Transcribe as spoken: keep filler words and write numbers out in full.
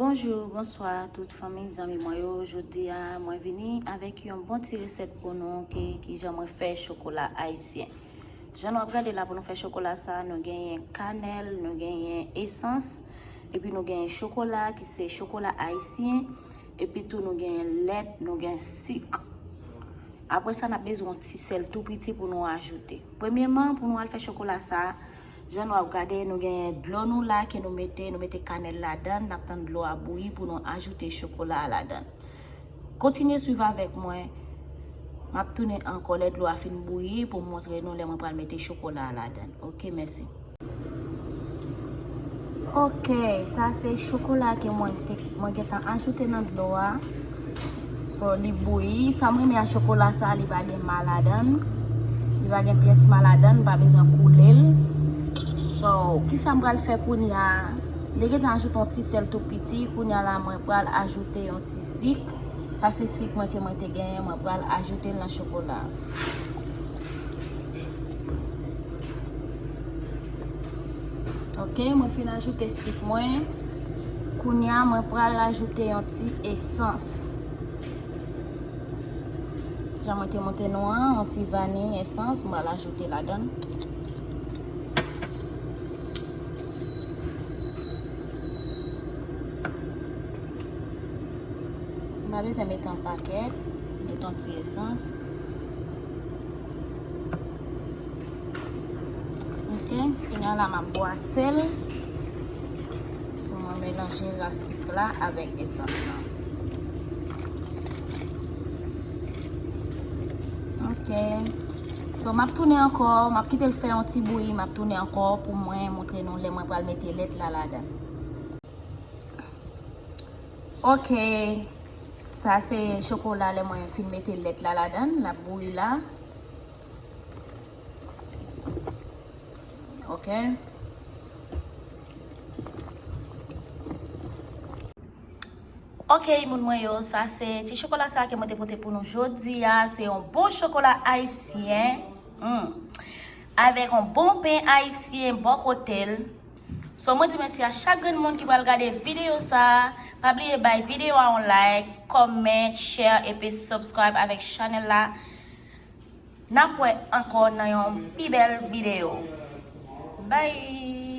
Bonjou, bonswa tout fanmi, zanmi mwen yo. Jodi a, mwen vini avèk yon bon ti resèt pou nou, ki, kijan mwen fè chokola ayisyen. Jan nou ap gade la, pou nou fè chokola sa, nou genyen kanèl, nou genyen esans, epi nou genyen chokola ki se chokola ayisyen, epi tou nou genyen lèt, nou gen sik. Apre sa, n ap bezwen yon ti sèl tou piti pou nou ajoute. Premyèman, pou nou al fè chokola sa, jan nou ap gade, nou genyen dlo nou la ke nou mete, nou mete kanèl ladan, n ap tann dlo a bouyi pou nou ajoute chokola a ladan. Kontinye swiv avèk mwen. M ap tounen ankò lè dlo a fin bouyi pou m montre nou lè mwen pral mete chokola a ladan. Oke, mèsi. Oke, sa se chokola ke mwen te, mwen gentan ajoute nan dlo a. So, li bouyi. Sa m renmen a chokola sa, li pa gen ma ladan. Li pa gen pyès ma ladan, pa bezwen koule l. So, kisa m pral fè kounye a? Li gentan ajoute yon ti sèl tou piti. Kounye a la, mwen pral ajoute yon ti sik. Sa se sik mwen ke mwen te genyen, mwen pral ajoute l nan chokola. Oke, mwen fin ajoute sik mwen. Kounye a, mwen pral ajoute yon ti esans. Jan mwen te montre nou an, yon ti vaniy esans, mwen pral ajoute ladan. M pa bezwen mete yon pakèt, mete yon ti esans. Oke, kounye a la m ap bwase l pou mwen melanje la sik la avèk esans lan. Oke. So, m ap tounen ankò, m ap kite l fè yon ti bouyi, m ap tounen ankò pou mwen montre nou lè mwen pral mete lèt la ladan. Oke. Sa se chokola lè mwen fin mete lèt la ladan, l ap bouyi la. Oke. Oke, moun mwen yo, sa se ti chokola sa ke mwen te pote pou nou jodi a. Se yon bon chokola ayisyen. Hmm. Avèk yon bon pen ayisyen bò kote l. So, mwen di mèsi a chak grenn moun ki pral gade videyo sa. Pa bliye bay videyo a yon like, comment, share, epi subscribe avèk chanèl la. N ap wè ankò nan yon pi bèl videyo. Bye!